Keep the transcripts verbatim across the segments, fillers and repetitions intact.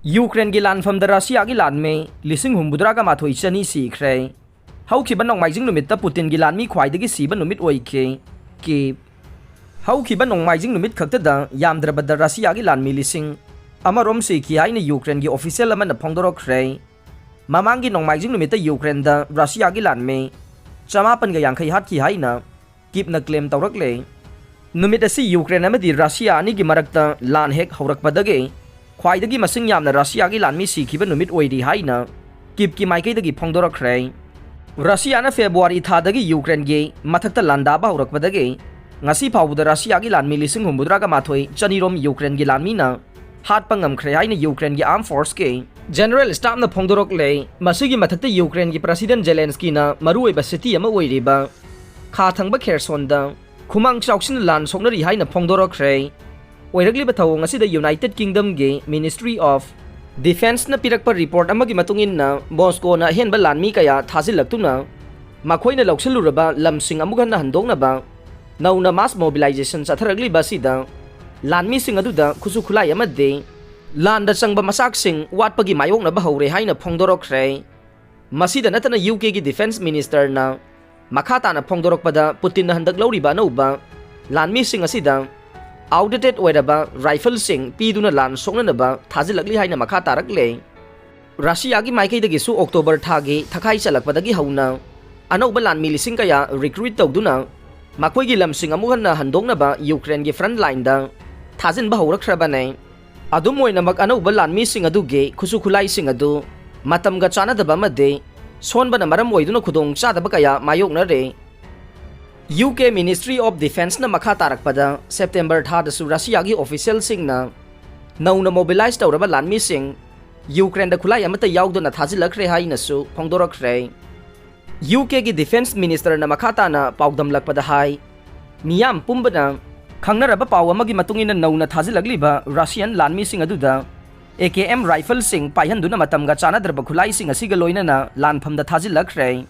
ꯌꯨꯀ꯭ꯔꯦꯟꯒꯤ ꯂꯥꯟꯐꯝꯗ ꯔꯁꯤꯌꯥꯒꯤ ꯂꯥꯟꯃꯤ ꯂꯤꯁꯤꯡ ꯍꯨꯝꯐꯨꯇꯔꯥꯒ ꯃꯥꯊꯣꯏ ꯆꯅꯤ ꯁꯤꯈ꯭ꯔꯦ꯫ ꯍꯧꯈꯤꯕ ꯅꯣꯡꯃꯥꯏꯖꯤꯡ ꯅꯨꯃꯤꯠꯇ ꯄꯨꯇꯤꯟꯒꯤ ꯂꯥꯟꯃꯤ ꯈ꯭ꯋꯥꯏꯗꯒꯤ ꯁꯤꯕ ꯅꯨꯃꯤꯠ ꯑꯣꯏꯈꯤ꯫ ꯀꯤꯞ꯫ ꯍꯧꯈꯤꯕ ꯅꯣꯡꯃꯥꯏꯖꯤꯡ ꯅꯨꯃꯤꯠ ꯈꯛꯇꯗ ꯌꯥꯝꯗ꯭ꯔꯕꯗ ꯔꯁꯤꯌꯥꯒꯤ ꯂꯥꯟꯃꯤ ꯂꯤꯁꯤꯡ ꯑꯃꯔꯣꯝ ꯁꯤꯈꯤ ꯍꯥꯏꯅ ꯌꯨꯀ꯭ꯔꯦꯟꯒꯤ ꯑꯣꯐꯤꯁꯤꯌꯦꯜ ꯑꯃꯅ ꯐꯣꯡꯗꯣꯔꯛꯈ꯭ꯔꯦ꯫ ꯃꯃꯥꯡꯒꯤ ꯅꯣꯡꯃꯥꯏꯖꯤꯡ ꯅꯨꯃꯤꯠꯇ ꯌꯨꯀ꯭ꯔꯦꯟꯗ ꯔꯁꯤꯌꯥꯒꯤ ꯂꯥꯟꯃꯤ ꯆꯃꯥꯄꯟꯒ ꯌꯥꯡꯈꯩ ꯍꯥꯠꯈꯤ ꯍꯥꯏꯅ ꯀꯤꯞꯅ ꯀ꯭ꯂꯦꯝ ꯇꯧꯔꯛꯂꯦ꯫ ꯅꯨꯃꯤꯠ ꯑꯁꯤ ꯌꯨꯀ꯭ꯔꯦꯟ ꯑꯃꯗꯤ ꯔꯁꯤꯌꯥ ꯑꯅꯤꯒꯤ ꯃꯔꯛꯇ ꯂꯥꯟ ꯍꯦꯛ ꯍꯧꯔꯛꯄꯗꯒꯤ ꯈ꯭ꯋꯥꯏꯗꯒꯤ ꯃꯁꯤꯡ ꯌꯥꯝꯅ ꯔꯁꯤꯌꯥꯒꯤ ꯂꯥꯟꯃꯤ ꯁꯤꯈꯤꯕ ꯅꯨꯃꯤꯠ ꯑꯣꯏꯔꯤ ꯍꯥꯏꯅ ꯀꯤꯞꯀꯤ ꯃꯥꯏꯀꯩꯗꯒꯤ ꯐꯣꯡꯗꯣꯔꯛꯈ꯭ꯔꯦ꯫ ꯔꯁꯤꯌꯥꯅ ꯐꯦꯕ꯭ꯔꯨꯋꯥꯔꯤ ꯊꯥꯗꯒꯤ ꯌꯨꯀ꯭ꯔꯦꯟꯒꯤ ꯃꯊꯛꯇ ꯂꯥꯟꯗꯥꯕ ꯍꯧꯔꯛꯄꯗꯒꯤ ꯉꯁꯤ ꯐꯥꯎꯕꯗ ꯔꯁꯤꯌꯥꯒꯤ ꯂꯥꯟꯃꯤ ꯂꯤꯁꯤꯡ ꯍꯨꯝꯐꯨꯇꯔꯥꯒ ꯃꯥꯊꯣꯏ ꯆꯅꯤꯔꯣꯝ ꯌꯨꯀ꯭ꯔꯦꯟꯒꯤ ꯂꯥꯟꯃꯤꯅ ꯍꯥꯠꯄ ꯉꯝꯈ꯭ꯔꯦ ꯍꯥꯏꯅ ꯌꯨꯀ꯭ꯔꯦꯟꯒꯤ ꯑꯥꯔꯝ ꯐꯣꯔꯁꯀꯤ ꯖꯦꯅꯔꯦꯜ ꯁ꯭ꯇꯥꯐꯅ ꯐꯣꯡꯗꯣꯔꯛꯂꯦ꯫ ꯃꯁꯤꯒꯤ ꯃꯊꯛꯇ ꯌꯨꯀ꯭ꯔꯦꯟꯒꯤ ꯄ꯭ꯔꯁꯤꯗꯦꯟ ꯖꯦꯂꯦꯟꯁꯀꯤꯅ ꯃꯔꯨꯑꯣꯏꯕ ꯁꯤꯇꯤ ꯑꯃ ꯑꯣꯏꯔꯤꯕ ꯈꯥ ꯊꯪꯕ ꯈꯦꯔꯁꯣꯟꯗ ꯈꯨꯃꯥꯡ ꯆꯥꯎꯁꯤꯟꯅ ꯂꯥꯟ ꯁꯣꯛꯅꯔꯤ ꯍꯥꯏꯅ ꯐꯣꯡꯗꯣꯔꯛꯈ꯭ꯔꯦ꯫ ꯑꯣꯏꯔꯛꯂꯤꯕ ꯊꯧꯑꯣꯡ ꯑꯁꯤꯗ ꯌꯨꯅꯥꯏꯇꯦꯗ ꯀꯤꯡꯗꯝꯒꯤ ꯃꯤꯅꯤꯁꯇ꯭ꯔꯤ ꯑꯣꯐ ꯗꯤꯐꯦꯟꯁꯅ ꯄꯤꯔꯛꯄ ꯔꯤꯄꯣꯔꯠ ꯑꯃꯒꯤ ꯃꯇꯨꯡ ꯏꯟꯅ, ꯃꯣꯁꯀꯣꯅ ꯑꯍꯦꯟꯕ ꯂꯥꯟꯃꯤ ꯀꯌꯥ ꯊꯥꯖꯤꯜꯂꯛꯇꯨꯅ ꯃꯈꯣꯏꯅ ꯂꯧꯁꯤꯜꯂꯨꯔꯕ ꯂꯝꯁꯤꯡ ꯑꯃꯨꯛ ꯍꯟꯅ ꯍꯟꯗꯣꯛꯅꯕ ꯅꯧꯅ ꯃꯥꯁ ꯃꯣꯕꯤꯂꯥꯏꯖꯦꯁꯟ ꯆꯠꯊꯔꯛꯂꯤꯕ ꯑꯁꯤꯗ ꯂꯥꯟꯃꯤꯁꯤꯡ ꯑꯗꯨꯗ ꯈꯨꯠꯁꯨ ꯈꯨꯠꯂꯥꯏ ꯑꯃꯗꯤ ꯂꯥꯟꯗ ꯆꯪꯕ ꯃꯆꯥꯛꯁꯤꯡ ꯋꯥꯠꯄꯒꯤ ꯃꯥꯌꯣꯛꯅꯕ ꯍꯧꯔꯦ ꯍꯥꯏꯅ ꯐꯣꯡꯗꯣꯔꯛꯈ꯭ꯔꯦ꯫ ꯃꯁꯤꯗ ꯅꯠꯇꯅ ꯌꯨ ꯀꯦꯒꯤ ꯗꯤꯐꯦꯟꯁ ꯃꯤꯅꯤꯁꯇꯔꯅ ꯃꯈꯥ ꯇꯥꯅ ꯐꯣꯡꯗꯣꯔꯛꯄꯗ, ꯄꯨꯇꯤꯟꯅ ꯍꯟꯗꯛ ꯂꯧꯔꯤꯕ ꯑꯅꯧꯕ ꯂꯥꯟꯃꯤꯁꯤꯡ ꯑꯁꯤꯗ ꯑꯥꯎꯠꯗꯦꯇꯦꯗ ꯑꯣꯏꯔꯕ ꯔꯥꯏꯐꯜꯁꯤꯡ ꯄꯤꯗꯨꯅ ꯂꯥꯟ ꯁꯣꯛꯅꯅꯕ ꯊꯥꯖꯤꯜꯂꯛꯂꯤ ꯍꯥꯏꯅ ꯃꯈꯥ ꯇꯥꯔꯛꯂꯦ꯫ ꯔꯁꯤꯌꯥꯒꯤ ꯃꯥꯏꯀꯩꯗꯒꯤꯁꯨ ꯑꯣꯛꯇꯣꯕꯔ ꯊꯥꯒꯤ ꯊꯈꯥꯏ ꯆꯜꯂꯛꯄꯗꯒꯤ ꯍꯧꯅ ꯑꯅꯧꯕ ꯂꯥꯟꯃꯤ ꯂꯤꯁꯤꯡ ꯀꯌꯥ ꯔꯤꯀ꯭ꯔꯨꯏꯠ ꯇꯧꯗꯨꯅ ꯃꯈꯣꯏꯒꯤ ꯂꯝꯁꯤꯡ ꯑꯃꯨꯛ ꯍꯟꯅ ꯍꯟꯗꯣꯛꯅꯕ ꯌꯨꯀ꯭ꯔꯦꯟꯒꯤ ꯐ꯭ꯔꯟꯠ ꯂꯥꯏꯟꯗ ꯊꯥꯖꯤꯟꯕ ꯍꯧꯔꯛꯈ꯭ꯔꯕꯅꯦ꯫ ꯑꯗꯨꯝ ꯑꯣꯏꯅꯃꯛ, ꯑꯅꯧꯕ ꯂꯥꯟꯃꯤꯁꯤꯡ ꯑꯗꯨꯒꯤ ꯈꯨꯠꯁꯨ ꯈꯨꯠꯂꯥꯏꯁꯤꯡ ꯑꯗꯨ ꯃꯇꯝꯒ ꯆꯥꯟꯅꯗꯕ ꯑꯃꯗꯤ ꯁꯣꯟꯕꯅ ꯃꯔꯝ ꯑꯣꯏꯗꯨꯅ ꯈꯨꯗꯣꯡ ꯆꯥꯗꯕ ꯀꯌꯥ ꯃꯥꯌꯣꯛꯅꯔꯦ꯫ ꯌꯨ ꯀꯦ ꯃꯤꯅꯤꯁꯇ꯭ꯔꯤ ꯑꯣꯐ ꯗꯤꯐꯦꯟꯁꯅ ꯃꯈꯥ ꯇꯥꯔꯛꯄꯗ, ꯁꯦꯞꯇꯦꯝꯕꯔ ꯊꯥꯗꯁꯨ ꯔꯁꯤꯌꯥꯒꯤ ꯑꯣꯐꯤꯁꯤꯌꯦꯜꯁꯤꯡꯅ ꯅꯧꯅ ꯃꯣꯕꯤꯂꯥꯏꯖ ꯇꯧꯔꯕ ꯂꯥꯟꯃꯤꯁꯤꯡ ꯌꯨꯀ꯭ꯔꯦꯟꯗ ꯈꯨꯠꯂꯥꯏ ꯑꯃꯠꯇ ꯌꯥꯎꯗꯅ ꯊꯥꯖꯤꯜꯂꯛꯈ꯭ꯔꯦ ꯍꯥꯏꯅꯁꯨ ꯐꯣꯡꯗꯣꯔꯛꯈ꯭ꯔꯦ꯫ ꯌꯨ ꯀꯦꯒꯤ ꯗꯤꯐꯦꯟꯁ ꯃꯤꯅꯤꯁꯇꯔꯅ ꯃꯈꯥ ꯇꯥꯅ ꯄꯥꯎꯗꯝꯂꯛꯄꯗ ꯍꯥꯏ, ꯃꯤꯌꯥꯝ ꯄꯨꯝꯕꯅ ꯈꯪꯅꯔꯕ ꯄꯥꯎ ꯑꯃꯒꯤ ꯃꯇꯨꯡ ꯏꯟꯅ, ꯅꯧꯅ ꯊꯥꯖꯤꯜꯂꯛꯂꯤꯕ ꯔꯁꯤꯌꯟ ꯂꯥꯟꯃꯤꯁꯤꯡ ꯑꯗꯨꯗ ꯑꯦ ꯀꯦ ꯑꯦꯝ ꯔꯥꯏꯐꯜꯁꯤꯡ ꯄꯥꯏꯍꯟꯗꯨꯅ ꯃꯇꯝꯒ ꯆꯥꯟꯅꯗ꯭ꯔꯕ ꯈꯨꯠꯂꯥꯏꯁꯤꯡ ꯑꯁꯤꯒ ꯂꯣꯏꯅꯅ ꯂꯥꯟꯐꯝꯗ ꯊꯥꯖꯤꯜꯂꯛꯈ꯭ꯔꯦ꯫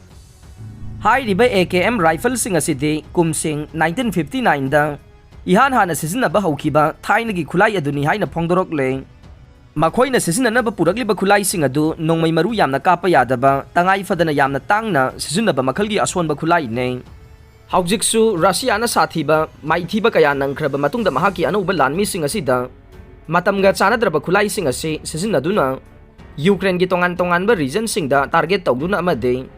ꯍꯥꯏꯔꯤꯕ ꯑꯦ ꯀꯦ ꯑꯦꯝ ꯔꯥꯏꯐꯜꯁꯤꯡ ꯑꯁꯤꯗꯤ ꯀꯨꯝꯁꯤꯡ ꯅꯥꯏꯟꯇꯤꯟ ꯐꯤꯐꯇꯤ ꯅꯥꯏꯟꯗ ꯏꯍꯥꯟ ꯍꯥꯟꯅ ꯁꯤꯖꯤꯟꯅꯕ ꯍꯧꯈꯤꯕ ꯊꯥꯏꯅꯒꯤ ꯈꯨꯠꯂꯥꯏ ꯑꯗꯨꯅꯤ ꯍꯥꯏꯅ ꯐꯣꯡꯗꯣꯔꯛꯂꯦ꯫ ꯃꯈꯣꯏꯅ ꯁꯤꯖꯤꯟꯅꯅꯕ ꯄꯨꯔꯛꯂꯤꯕ ꯈꯨꯠꯂꯥꯏꯁꯤꯡ ꯑꯗꯨ ꯅꯣꯡꯃꯩ ꯃꯔꯨ ꯌꯥꯝꯅ ꯀꯥꯞꯄ ꯌꯥꯗꯕ, ꯇꯉꯥꯏ ꯐꯗꯅ ꯌꯥꯝꯅ ꯇꯥꯡꯅ ꯁꯤꯖꯤꯟꯅꯕ ꯃꯈꯜꯒꯤ ꯑꯁꯣꯟꯕ ꯈꯨꯠꯂꯥꯏꯅꯤ꯫ ꯍꯧꯖꯤꯛꯁꯨ ꯔꯁꯤꯌꯥꯅ ꯁꯥꯊꯤꯕ ꯃꯥꯏꯊꯤꯕ ꯀꯌꯥ ꯅꯪꯈ꯭ꯔꯕ ꯃꯇꯨꯡꯗ, ꯃꯍꯥꯛꯀꯤ ꯑꯅꯧꯕ ꯂꯥꯟꯃꯤꯁꯤꯡ ꯑꯁꯤꯗ ꯃꯇꯝꯒ ꯆꯥꯟꯅꯗ꯭ꯔꯕ ꯈꯨꯠꯂꯥꯏꯁꯤꯡ ꯑꯁꯤ ꯁꯤꯖꯤꯟꯅꯗꯨꯅ ꯌꯨꯀ꯭ꯔꯦꯟꯒꯤ ꯇꯣꯉꯥꯟ ꯇꯣꯉꯥꯟꯕ ꯔꯤꯖꯟꯁꯤꯡꯗ ꯇꯥꯔꯒꯦꯠ ꯇꯧꯗꯨꯅ ꯑꯃꯗꯤ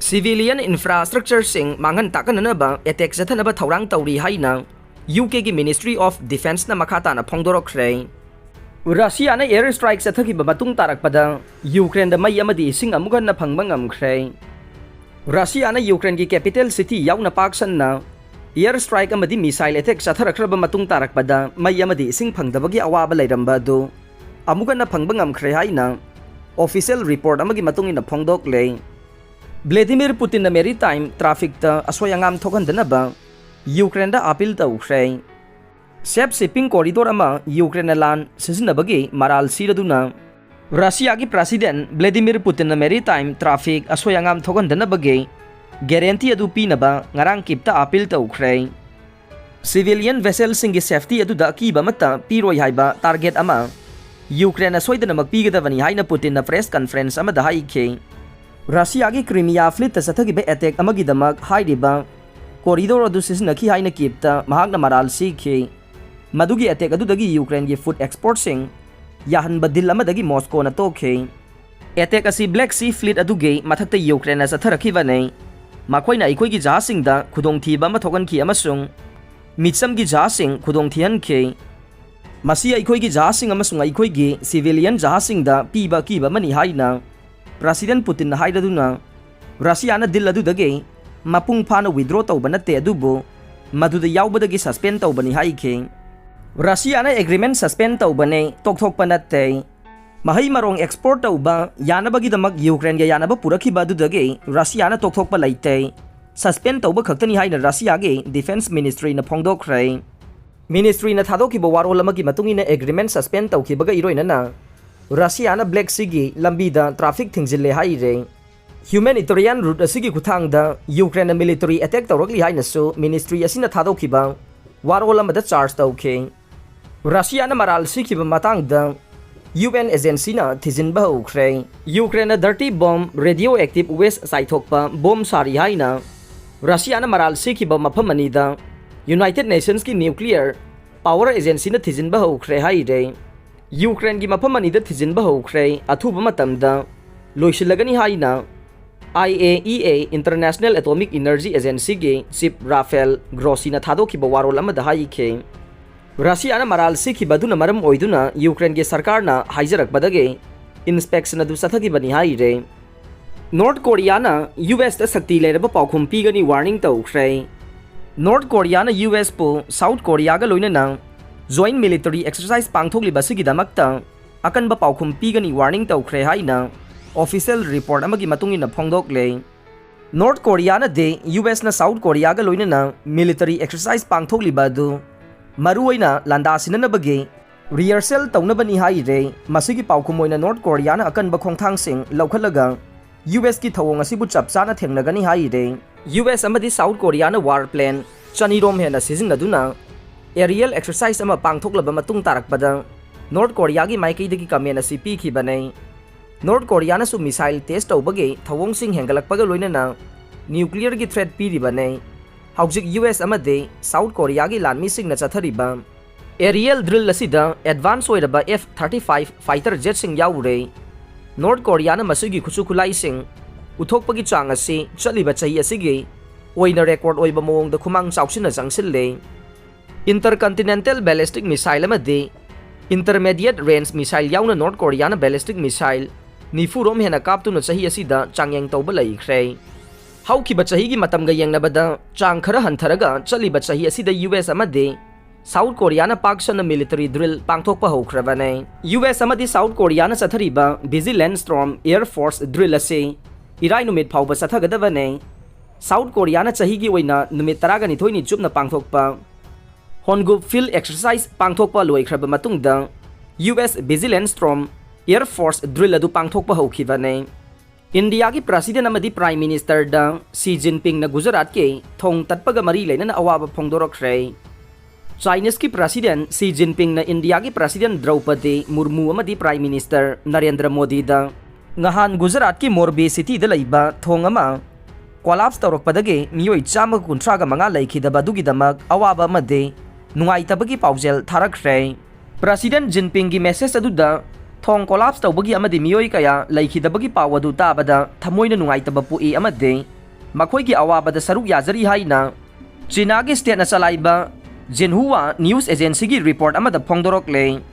ꯁꯤꯚꯤꯂꯤꯌꯟ ꯏꯟꯐ꯭ꯔꯥꯁ꯭ꯇ꯭ꯔꯛꯆꯔꯁꯤꯡ ꯃꯥꯡꯍꯟ ꯇꯥꯛꯍꯟꯅꯅꯕ ꯑꯦꯇꯦꯛ ꯆꯠꯊꯅꯕ ꯊꯧꯔꯥꯡ ꯇꯧꯔꯤ ꯍꯥꯏꯅ ꯌꯨ ꯀꯦꯒꯤ ꯃꯤꯅꯤꯁꯇ꯭ꯔꯤ ꯑꯣꯐ ꯗꯤꯐꯦꯟꯁꯅ ꯃꯈꯥ ꯇꯥꯅ ꯐꯣꯡꯗꯣꯔꯛꯈ꯭ꯔꯦ꯫ ꯔꯁꯤꯌꯥꯅ ꯑꯦꯌꯔ ꯁ꯭ꯇ꯭ꯔꯥꯏꯛ ꯆꯠꯊꯈꯤꯕ ꯃꯇꯨꯡ ꯇꯥꯔꯛꯄꯗ ꯌꯨꯀ꯭ꯔꯦꯟꯗ ꯃꯩ ꯑꯃꯗꯤ ꯏꯁꯤꯡ ꯑꯃꯨꯛ ꯍꯟꯅ ꯐꯪꯕ ꯉꯝꯈ꯭ꯔꯦ꯫ ꯔꯁꯤꯌꯥꯅ ꯌꯨꯀ꯭ꯔꯦꯟꯒꯤ ꯀꯦꯄꯤꯇꯦꯜ ꯁꯤꯇꯤ ꯌꯥꯎꯅ ꯄꯥꯛ ꯁꯟꯅ ꯑꯦꯌꯔ ꯁ꯭ꯇ꯭ꯔꯥꯏꯛ ꯑꯃꯗꯤ ꯃꯤꯁꯥꯏꯜ ꯑꯦꯇꯦꯛ ꯆꯠꯊꯔꯛꯈ꯭ꯔꯕ ꯃꯇꯨꯡ ꯇꯥꯔꯛꯄꯗ ꯃꯩ ꯑꯃꯗꯤ ꯏꯁꯤꯡ ꯐꯪꯗꯕꯒꯤ ꯑꯋꯥꯕ ꯂꯩꯔꯝꯕ ꯑꯗꯨ ꯑꯃꯨꯛ ꯍꯟꯅ ꯐꯪꯕ ꯉꯝꯈ꯭ꯔꯦ ꯍꯥꯏꯅ ꯑꯣꯐꯤꯁꯤꯌꯦꯜ ꯔꯤꯄꯣꯔꯠ ꯑꯃꯒꯤ ꯃꯇꯨꯡ ꯏꯟꯅ ꯐꯣꯡꯗꯣꯛꯂꯦ꯫ ꯚ꯭ꯂꯦꯗꯤꯃꯤꯔ ꯄꯨꯇꯤꯟꯅ ꯃꯦꯔꯤꯇꯥꯏꯝ ꯇ꯭ꯔꯥꯐꯤꯛꯇ ꯑꯁꯣꯏ ꯑꯉꯥꯝ ꯊꯣꯛꯍꯟꯗꯅꯕ ꯌꯨꯀ꯭ꯔꯦꯟꯗ ꯑꯄꯤꯜ ꯇꯧꯈ꯭ꯔꯦ꯫ ꯁꯦꯐ ꯁꯤꯞꯄꯤꯡ ꯀꯣꯔꯤꯗꯣꯔ ꯑꯃ ꯌꯨꯀ꯭ꯔꯦꯟꯅ ꯂꯥꯟ ꯁꯤꯖꯤꯟꯅꯕꯒꯤ ꯃꯔꯥꯜ ꯁꯤꯔꯗꯨꯅ ꯔꯁꯤꯌꯥꯒꯤ ꯄ꯭ꯔꯁꯤꯗꯦꯟ ꯚ꯭ꯂꯦꯗꯤꯃꯤꯔ ꯄꯨꯇꯤꯟꯅ ꯃꯦꯔꯤꯇꯥꯏꯝ ꯇ꯭ꯔꯥꯐꯤꯛ ꯑꯁꯣꯏ ꯑꯉꯥꯝ ꯊꯣꯛꯍꯟꯗꯅꯕꯒꯤ ꯒꯦꯔꯦꯟꯇꯤ ꯑꯗꯨ ꯄꯤꯅꯕ ꯉꯔꯥꯡ ꯀꯤꯞꯇ ꯑꯄꯤꯜ ꯇꯧꯈ꯭ꯔꯦ꯫ ꯁꯤꯚꯤꯂꯤꯌꯟ ꯚꯦꯁꯦꯜꯁꯤꯡꯒꯤ ꯁꯦꯐꯇꯤ ꯑꯗꯨꯗ ꯑꯀꯤꯕ ꯑꯃꯠꯇ ꯄꯤꯔꯣꯏ ꯍꯥꯏꯕ ꯇꯥꯔꯒꯦꯠ ꯑꯃ ꯌꯨꯀ꯭ꯔꯦꯟꯅ ꯁꯣꯏꯗꯅꯃꯛ ꯄꯤꯒꯗꯕꯅꯤ ꯍꯥꯏꯅ ꯄꯨꯇꯤꯟꯅ ꯄ꯭ꯔꯦꯁ ꯀꯟꯐꯔꯦꯟꯁ ꯑꯃꯗ ꯍꯥꯏꯈꯤ꯫ ꯔꯁꯤꯌꯥꯒꯤ ꯀ꯭ꯔꯤꯃꯤꯌꯥ ꯐ꯭ꯂꯤꯠꯇ ꯆꯠꯊꯈꯤꯕ ꯑꯦꯇꯦꯛ ꯑꯃꯒꯤꯗꯃꯛ ꯍꯥꯏꯔꯤꯕ ꯀꯣꯔꯤꯗꯣꯔ ꯑꯗꯨ ꯁꯤꯖꯤꯟꯅꯈꯤ ꯍꯥꯏꯅ ꯀꯤꯞꯇ ꯃꯍꯥꯛꯅ ꯃꯔꯥꯜ ꯁꯤꯈꯤ꯫ ꯃꯗꯨꯒꯤ ꯑꯦꯇꯦꯛ ꯑꯗꯨꯗꯒꯤ ꯌꯨꯀ꯭ꯔꯦꯟꯒꯤ ꯐꯨꯗ ꯑꯦꯛꯁꯄꯣꯔꯠꯁꯤꯡ ꯌꯥꯍꯟꯕ ꯗꯤꯜ ꯑꯃꯗꯒꯤ ꯃꯣꯁꯀꯣꯅ ꯇꯣꯛꯈꯤ꯫ ꯑꯦꯇꯦꯛ ꯑꯁꯤ ꯕ꯭ꯂꯦꯛ ꯁꯤ ꯐ꯭ꯂꯤꯠ ꯑꯗꯨꯒꯤ ꯃꯊꯛꯇ ꯌꯨꯀ꯭ꯔꯦꯟꯅ ꯆꯠꯊꯔꯛꯈꯤꯕꯅꯤ꯫ ꯃꯈꯣꯏꯅ ꯑꯩꯈꯣꯏꯒꯤ ꯖꯍꯥꯖꯁꯤꯡꯗ ꯈꯨꯗꯣꯡꯊꯤꯕ ꯑꯃ ꯊꯣꯛꯍꯟꯈꯤ ꯑꯃꯁꯨꯡ ꯃꯤꯆꯝꯒꯤ ꯖꯍꯥꯖꯁꯤꯡ ꯈꯨꯗꯣꯡꯊꯤꯍꯟꯈꯤ꯫ ꯃꯁꯤ ꯑꯩꯈꯣꯏꯒꯤ ꯖꯍꯥꯖꯁꯤꯡ ꯑꯃꯁꯨꯡ ꯑꯩꯈꯣꯏꯒꯤ ꯁꯤꯚꯤꯂꯤꯌꯟ ꯖꯍꯥꯖꯁꯤꯡꯗ ꯄꯤꯕ ꯑꯀꯤꯕ ꯑꯃꯅꯤ ꯍꯥꯏꯅ ꯄ꯭ꯔꯁꯤꯗꯦꯟ ꯄꯨꯇꯤꯟꯅ ꯍꯥꯏꯔꯗꯨꯅ, ꯔꯁꯤꯌꯥꯅ ꯗꯤꯜ ꯑꯗꯨꯗꯒꯤ ꯃꯄꯨꯡ ꯐꯥꯅ ꯋꯤꯗ꯭ꯔꯣ ꯇꯧꯕ ꯅꯠꯇꯦ, ꯑꯗꯨꯕꯨ ꯃꯗꯨꯗ ꯌꯥꯎꯕꯗꯒꯤ ꯁꯁꯄꯦꯟ ꯇꯧꯕꯅꯤ ꯍꯥꯏꯈꯤ꯫ ꯔꯁꯤꯌꯥꯅ ꯑꯦꯒ꯭ꯔꯤꯃꯦꯟ ꯁꯁꯄꯦꯟ ꯇꯧꯕꯅꯤ, ꯇꯣꯛꯊꯣꯛꯄ ꯅꯠꯇꯦ꯫ ꯃꯍꯩ ꯃꯔꯣꯡ ꯑꯦꯛꯁꯄꯣꯔꯠ ꯇꯧꯕ ꯌꯥꯅꯕꯒꯤꯗꯃꯛ ꯌꯨꯀ꯭ꯔꯦꯟꯒ ꯌꯥꯅꯕ ꯄꯨꯔꯛꯈꯤꯕ ꯑꯗꯨꯗꯒꯤ ꯔꯁꯤꯌꯥꯅ ꯇꯣꯛꯊꯣꯛꯄ ꯂꯩꯇꯦ, ꯁꯁꯄꯦꯟ ꯇꯧꯕ ꯈꯛꯇꯅꯤ ꯍꯥꯏꯅ ꯔꯁꯤꯌꯥꯒꯤ ꯗꯤꯐꯦꯟꯁ ꯃꯤꯅꯤꯁꯇ꯭ꯔꯤꯅ ꯐꯣꯡꯗꯣꯛꯈ꯭ꯔꯦ꯫ ꯃꯤꯅꯤꯁꯇ꯭ꯔꯤꯅ ꯊꯥꯗꯣꯛꯈꯤꯕ ꯋꯥꯔꯣꯜ ꯑꯃꯒꯤ ꯃꯇꯨꯡ ꯏꯟꯅ, ꯑꯦꯒ꯭ꯔꯤꯃꯦꯟ ꯁꯁꯄꯦꯟ ꯇꯧꯈꯤꯕꯒ ꯏꯔꯣꯏꯅꯅ ꯔꯁꯤꯌꯥꯅ ꯕ꯭ꯂꯦꯛ ꯁꯤꯒꯤ ꯂꯝꯕꯤꯗ ꯇ꯭ꯔꯥꯐꯤꯛ ꯊꯤꯡꯖꯤꯜꯂꯦ ꯍꯥꯏꯔꯦ꯫ ꯍ꯭ꯌꯨꯃꯦꯅꯤꯇꯔꯤꯌꯥꯟ ꯔꯨꯠ ꯑꯁꯤꯒꯤ ꯈꯨꯠꯊꯥꯡꯗ ꯌꯨꯀ꯭ꯔꯦꯟꯅ ꯃꯤꯂꯤꯇꯔꯤ ꯑꯦꯇꯦꯛ ꯇꯧꯔꯛꯂꯤ ꯍꯥꯏꯅꯁꯨ ꯃꯤꯅꯤꯁꯇ꯭ꯔꯤ ꯑꯁꯤꯅ ꯊꯥꯗꯣꯛꯈꯤꯕ ꯋꯥꯔꯣꯜ ꯑꯃꯗ ꯆꯥꯔꯖ ꯇꯧꯈꯤ꯫ ꯔꯁꯤꯌꯥꯅ ꯃꯔꯥꯜ ꯁꯤꯈꯤꯕ ꯃꯇꯥꯡꯗ UN agencyꯅ ꯊꯤꯖꯤꯟꯕ ꯍꯧꯈ꯭ꯔꯦ꯫ ꯌꯨꯀ꯭ꯔꯦꯟꯅ dirty bomb, radioactive waste ꯆꯥꯏꯊꯣꯛꯄ ꯕꯣꯝ ꯁꯥꯔꯤ ꯍꯥꯏꯅ ꯔꯁꯤꯌꯥꯅ ꯃꯔꯥꯜ ꯁꯤꯈꯤꯕ ꯃꯐꯝ ꯑꯅꯤꯗ United Nationsꯀꯤ nuclear power agencyꯅ ꯊꯤꯖꯤꯟꯕ ꯍꯧꯈ꯭ꯔꯦ ꯍꯥꯏꯔꯦ꯫ ꯌꯨꯀ꯭ꯔꯦꯟꯒꯤ ꯃꯐꯝ ꯑꯅꯤꯗ ꯊꯤꯖꯤꯟꯕ ꯍꯧꯈ꯭ꯔꯦ, ꯑꯊꯨꯕ ꯃꯇꯝꯗ ꯂꯣꯏꯁꯤꯜꯂꯒꯅꯤ ꯍꯥꯏꯅ IAEA, International Atomic Energy Agencyꯒꯤ chief Rafael Grossiꯅ ꯊꯥꯗꯣꯛꯈꯤꯕ ꯋꯥꯔꯣꯜ ꯑꯃꯗ ꯍꯥꯏꯈꯤ꯫ ꯔꯁꯤꯌꯥꯅ ꯃꯔꯥꯜ ꯁꯤꯈꯤꯕ ꯑꯗꯨꯅ ꯃꯔꯝ ꯑꯣꯏꯗꯨꯅ ꯌꯨꯀ꯭ꯔꯦꯟꯒꯤ ꯁꯔꯀꯥꯔꯅ ꯍꯥꯏꯖꯔꯛꯄꯗꯒꯤ inspection ꯑꯗꯨ ꯆꯠꯊꯈꯤꯕꯅꯤ ꯍꯥꯏꯔꯦ꯫ ꯅꯣꯔꯠ ꯀꯣꯔꯤꯌꯥꯅ USꯇ ꯁꯛꯇꯤ ꯂꯩꯔꯕ ꯄꯥꯎꯈꯨꯝ ꯄꯤꯒꯅꯤ warning ꯇꯧꯈ꯭ꯔꯦ꯫ ꯅꯣꯔꯠ ꯀꯣꯔꯤꯌꯥꯅ USꯄꯨ ꯁꯥꯎꯠ ꯀꯣꯔꯤꯌꯥꯒ ꯂꯣꯏꯅꯅ joint military exercise ꯄꯥꯡꯊꯣꯛꯂꯤꯕ ꯑꯁꯤꯒꯤꯗꯃꯛꯇ ꯑꯀꯟꯕ ꯄꯥꯎꯈꯨꯝ ꯄꯤꯒꯅꯤ warning ꯇꯧꯈ꯭ꯔꯦ ꯍꯥꯏꯅ official report ꯑꯃꯒꯤ ꯃꯇꯨꯡ ꯏꯟꯅ ꯐꯣꯡꯗꯣꯛꯂꯦ꯫ ꯅꯣꯔꯠ ꯀꯣꯔꯤꯌꯥꯅꯗꯤ USꯅ ꯁꯥꯎꯠ ꯀꯣꯔꯤꯌꯥꯒ ꯂꯣꯏꯅꯅ military exercise ꯄꯥꯡꯊꯣꯛꯂꯤꯕ ꯑꯗꯨ ꯃꯔꯨꯑꯣꯏꯅ ꯂꯥꯟꯗꯥ ꯁꯤꯟꯅꯅꯕꯒꯤ rehearsal ꯇꯧꯅꯕꯅꯤ ꯍꯥꯏꯔꯦ꯫ ꯃꯁꯤꯒꯤ ꯄꯥꯎꯈꯨꯝ ꯑꯣꯏꯅ ꯅꯣꯔꯠ ꯀꯣꯔꯤꯌꯥꯅ ꯑꯀꯟꯕ ꯈꯣꯡꯊꯥꯡꯁꯤꯡ ꯂꯧꯈꯠꯂꯒ USꯀꯤ ꯊꯧꯑꯣꯡ ꯑꯁꯤꯕꯨ ꯆꯞ ꯆꯥꯅ ꯊꯦꯡꯅꯒꯅꯤ ꯍꯥꯏꯔꯦ꯫ US ꯑꯃꯗꯤ ꯁꯥꯎꯠ ꯀꯣꯔꯤꯌꯥꯅ war plane ꯆꯅꯤꯔꯣꯝ ꯍꯦꯟꯅ ꯁꯤꯖꯤꯟꯅꯗꯨꯅ aerial exercise ꯑꯃ ꯄꯥꯡꯊꯣꯛꯂꯕ ꯃꯇꯨꯡ ꯇꯥꯔꯛꯄꯗ ꯅꯣꯔꯠ ꯀꯣꯔꯤꯌꯥꯒꯤ ꯃꯥꯏꯀꯩꯗꯒꯤ comment ꯑꯁꯤ ꯄꯤꯈꯤꯕꯅꯤ꯫ ꯅꯣꯔꯠ ꯀꯣꯔꯤꯌꯥꯅꯁꯨ missile test ꯇꯧꯕꯒꯤ ꯊꯧꯑꯣꯡꯁꯤꯡ ꯍꯦꯟꯒꯠꯂꯛꯄꯒ ꯂꯣꯏꯅꯅ nuclearꯒꯤ threat ꯄꯤꯔꯤꯕꯅꯤ꯫ ꯍꯧꯖꯤꯛ US ꯑꯃꯗꯤ ꯁꯥꯎꯠ ꯀꯣꯔꯤꯌꯥꯒꯤ ꯂꯥꯟꯃꯤꯁꯤꯡꯅ ꯆꯠꯊꯔꯤꯕ aerial drill ꯑꯁꯤꯗ advance ꯑꯣꯏꯔꯕ F thirty five fighter jetꯁꯤꯡ ꯌꯥꯎꯔꯦ꯫ ꯅꯣꯔꯠ ꯀꯣꯔꯤꯌꯥꯅ ꯃꯁꯤꯒꯤ ꯈꯨꯠꯁꯨ ꯈꯨꯠꯂꯥꯏꯁꯤꯡ ꯎꯠꯊꯣꯛꯄꯒꯤ ꯆꯥꯡ ꯑꯁꯤ ꯆꯠꯂꯤꯕ ꯆꯍꯤ ꯑꯁꯤꯒꯤ ꯑꯣꯏꯅ record ꯑꯣꯏꯕ ꯃꯑꯣꯡꯗ ꯈꯨꯃꯥꯡ ꯆꯥꯎꯁꯤꯟꯅ ꯆꯪꯁꯤꯜꯂꯦ꯫ Intercontinental ballistic missile ꯑꯃꯗꯤ intermediate range missile ꯌꯥꯎꯅ ꯅꯣꯔꯠ ꯀꯣꯔꯤꯌꯥꯅ ballistic missile ꯅꯤꯐꯨ ꯔꯣꯝ ꯍꯦꯟꯅ ꯀꯥꯞꯇꯨꯅ ꯆꯍꯤ ꯑꯁꯤꯗ ꯆꯥꯡꯌꯦꯡ ꯇꯧꯕ ꯂꯩꯈ꯭ꯔꯦ꯫ ꯍꯧꯈꯤꯕ ꯆꯍꯤꯒꯤ ꯃꯇꯝꯒ ꯌꯦꯡꯅꯕꯗ ꯆꯥꯡ ꯈꯔ ꯍꯟꯊꯔꯒ ꯆꯠꯂꯤꯕ ꯆꯍꯤ ꯑꯁꯤꯗ US ꯑꯃꯗꯤ ꯁꯥꯎꯠ ꯀꯣꯔꯤꯌꯥꯅ ꯄꯥꯛ ꯁꯟꯅ military drill ꯄꯥꯡꯊꯣꯛꯄ ꯍꯧꯈ꯭ꯔꯕꯅꯤ꯫ US ꯑꯃꯗꯤ ꯁꯥꯎꯠ ꯀꯣꯔꯤꯌꯥꯅ ꯆꯠꯊꯔꯤꯕ Vigilant Storm Air Force drill ꯑꯁꯤ ꯏꯔꯥꯏ ꯅꯨꯃꯤꯠ ꯐꯥꯎꯕ ꯆꯠꯊꯒꯗꯕꯅꯤ꯫ ꯁꯥꯎꯠ ꯀꯣꯔꯤꯌꯥꯅ ꯆꯍꯤꯒꯤ ꯑꯣꯏꯅ ꯅꯨꯃꯤꯠ ꯇꯔꯥꯒ ꯅꯤꯊꯣꯏꯅꯤ ꯆꯨꯞꯅ ꯄꯥꯡꯊꯣꯛꯄ Honguk Field Exercise ꯄꯥꯡꯊꯣꯛꯄ ꯂꯣꯏꯈ꯭ꯔꯕ ꯃꯇꯨꯡꯗ US Vigilant Storm Air Force drill ꯑꯗꯨ ꯄꯥꯡꯊꯣꯛꯄ ꯍꯧꯈꯤꯕꯅꯤ꯫ ꯏꯟꯗꯤꯌꯥꯒꯤ President ꯑꯃꯗꯤ Prime Ministerꯗ ꯁꯤ ꯖꯤꯟꯄꯤꯡꯅ ꯒꯨꯖꯔꯥꯠꯀꯤ ꯊꯣꯡ ꯇꯠꯄꯒ ꯃꯔꯤ ꯂꯩꯅꯅ ꯑꯋꯥꯕ ꯐꯣꯡꯗꯣꯔꯛꯈ꯭ꯔꯦ꯫ Chinese ꯀꯤ President Xi Jinping ꯅ ꯏꯟꯗꯤꯌꯥꯒꯤ President ꯗ꯭ꯔꯧꯄꯗꯤ ꯃꯨꯔꯃꯨ ꯑꯃꯗꯤ Prime Minister ꯅꯔꯦꯟꯗ꯭ꯔ ꯃꯣꯗꯤꯗ ꯉꯍꯥꯟ ꯒꯨꯖꯔꯥꯠꯀꯤ ꯃꯣꯔꯕꯤ city ꯗ ꯂꯩꯕ ꯊꯣꯡ ꯑꯃ collapse ꯇꯧꯔꯛꯄꯗꯒꯤ ꯃꯤꯑꯣꯏ ꯆꯥꯝꯃꯒ ꯀꯨꯟꯊ꯭ꯔꯥꯒ ꯃꯉꯥ ꯂꯩꯈꯤꯗꯕ ꯑꯗꯨꯒꯤꯗꯃꯛ ꯑꯋꯥꯕ ꯑꯃꯗꯤ ꯅꯨꯡꯉꯥꯏꯇꯕꯒꯤ ꯄꯥꯎꯖꯦꯜ ꯊꯥꯔꯛꯈ꯭ꯔꯦ꯫ President Jinping ꯒꯤ message ꯑꯗꯨꯗ ꯊꯣꯡ collapse ꯇꯧꯕꯒꯤ ꯑꯃꯗꯤ ꯃꯤꯑꯣꯏ ꯀꯌꯥ ꯂꯩꯈꯤꯗꯕꯒꯤ ꯄꯥꯎ ꯑꯗꯨ ꯇꯥꯕꯗ ꯊꯃꯣꯏꯅ ꯅꯨꯡꯉꯥꯏꯇꯕ ꯄꯣꯛꯏ ꯑꯃꯗꯤ ꯃꯈꯣꯏꯒꯤ ꯑꯋꯥꯕꯗ ꯁꯔꯨꯛ ꯌꯥꯖꯔꯤ ꯍꯥꯏꯅ ꯆꯤꯅꯥꯒꯤ state ꯅ ꯆꯂꯥꯏꯕ Xinhua news agency ꯒꯤ report ꯑꯃꯗ ꯐꯣꯡꯗꯣꯔꯛꯂꯦ꯫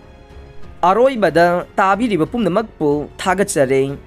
ꯑꯔꯣꯏꯕꯗ ꯇꯥꯕꯤꯔꯤꯕ ꯄꯨꯝꯅꯃꯛꯄꯨ ꯊꯥꯒꯠꯆꯔꯤ꯫